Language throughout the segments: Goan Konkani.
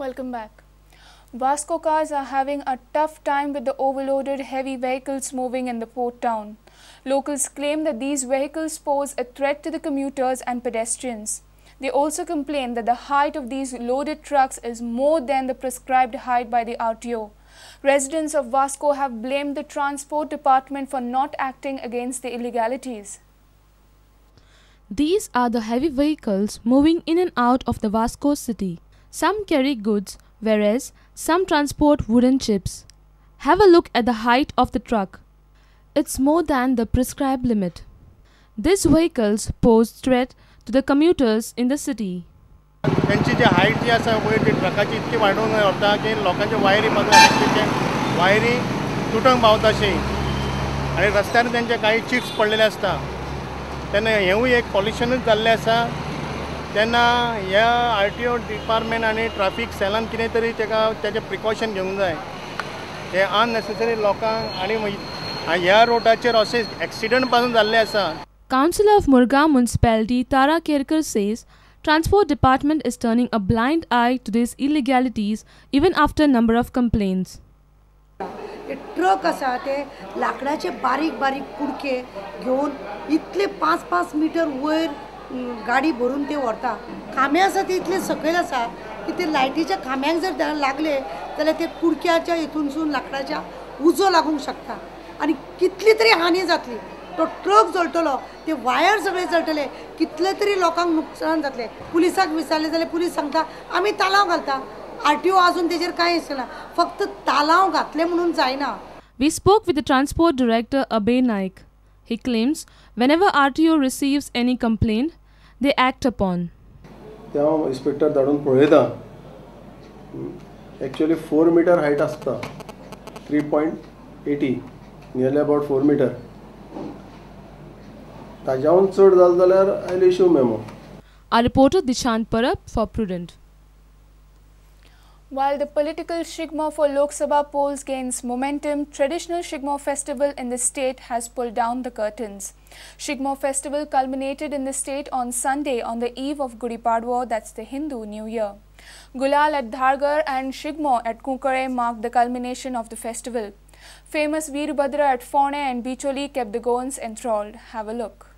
Welcome back. Vasco cars are having a tough time with the overloaded heavy vehicles moving in the port town. Locals claim that these vehicles pose a threat to the commuters and pedestrians. They also complain that the height of these loaded trucks is more than the prescribed height by the RTO. Residents of Vasco have blamed the transport department for not acting against the illegalities. These are the heavy vehicles moving in and out of the Vasco city. Some carry goods, whereas some transport wooden chips. Have a look at the height of the truck. It's more than the prescribed limit. These vehicles pose threat to the commuters in the city. त्यांची जी हायट जी आसा वयर ती ट्रकाची इतकी वाडोवन व्हरता की लोकांच्या वायरी पासून वायरी तुटोंक पावता अशी आनी रस्त्यार तेंचे कांय चिप्स पडलेले आसता तेन्ना हेंवूय एक पॉल्युशनूच जाल्लें आसा. तेन्ना ह्या आरटीओ डिपार्टमेंट आनी ट्राफीक सेलान कितें तरी तेका तेजें प्रिकॉशन घेवंक जाय. हे अननेसेसरी लोकांक आनी ह्या रोडाचेर अशे एक्सिडंट पासून जाल्ले आसा. Councillor of Murgaon Municipality Tara Kerkar says Transport Department is turning a blind eye to these illegalities even after a number of complaints. ते ट्रक आसा ते लाकडाचे बारीक बारीक कुडके घेवन इतले 5-5 मिटर वयर गाडी भरून ते व्हरता. खांबे आसा ते इतले सकयल आसा की ते लायटीच्या खांब्यांक जर लागले जाल्यार ते कुडक्याच्या हितूनसून लाकडाच्या उजो लागूंक शकता आनी कितली तरी हानी जातली. तो ट्रक जळटलो, ते वायर सगळे जळटले, कितले तरी लोकांक नुकसान जातलें. पुलिसाक विचारलें जाल्यार पुलीस सांगता आमी तालांव घालता. आरटीओ अजून तेजेर कांय आसना, फक्त तालांव घातले म्हणून जायना. We spoke with the transport director Abhay Naik. He claims whenever RTO receives any complaint, they act upon. ते हांव इन्स्पेक्टर धाडून पळयता. एक्चुअली 4 मिटर हायट आसता, 3.80 नियरली अबाउट 4 मिटर. ताज्याहून चड जालें जाल्यार I will issue memo. Our reporter Dishant Parab for Prudent. While the political Shigmo for Lok Sabha polls gains momentum, traditional Shigmo festival in the state has pulled down the curtains. Shigmo festival culminated in the state on Sunday on the eve of Gudi Padwa, that's the Hindu New Year. Gulal at Dhargar and Shigmo at Kunkare marked the culmination of the festival. Famous Veerbhadra at Fone and Bicholi kept the Goans enthralled. Have a look.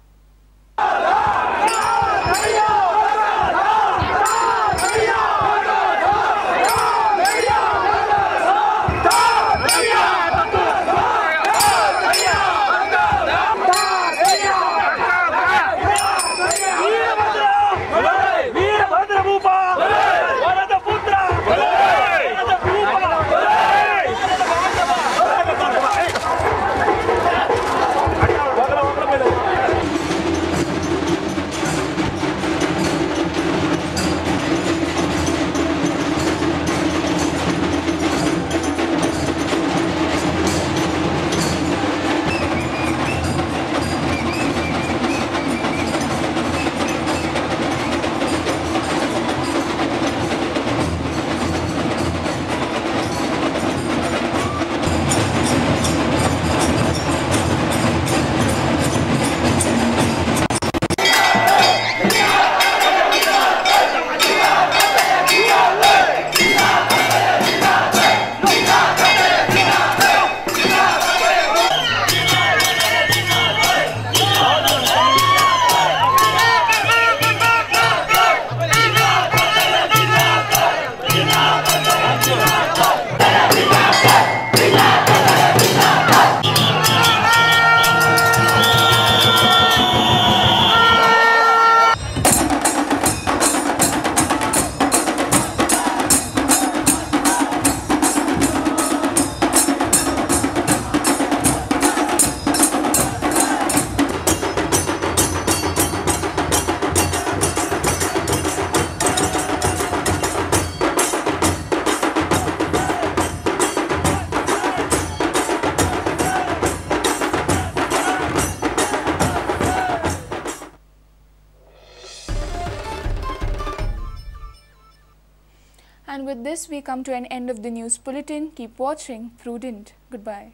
And with this, we come to an end of the news bulletin. Keep watching Prudent. Goodbye.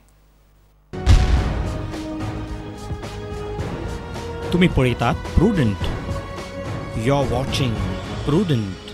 तुम्ही पळयतात Prudent. You're watching Prudent.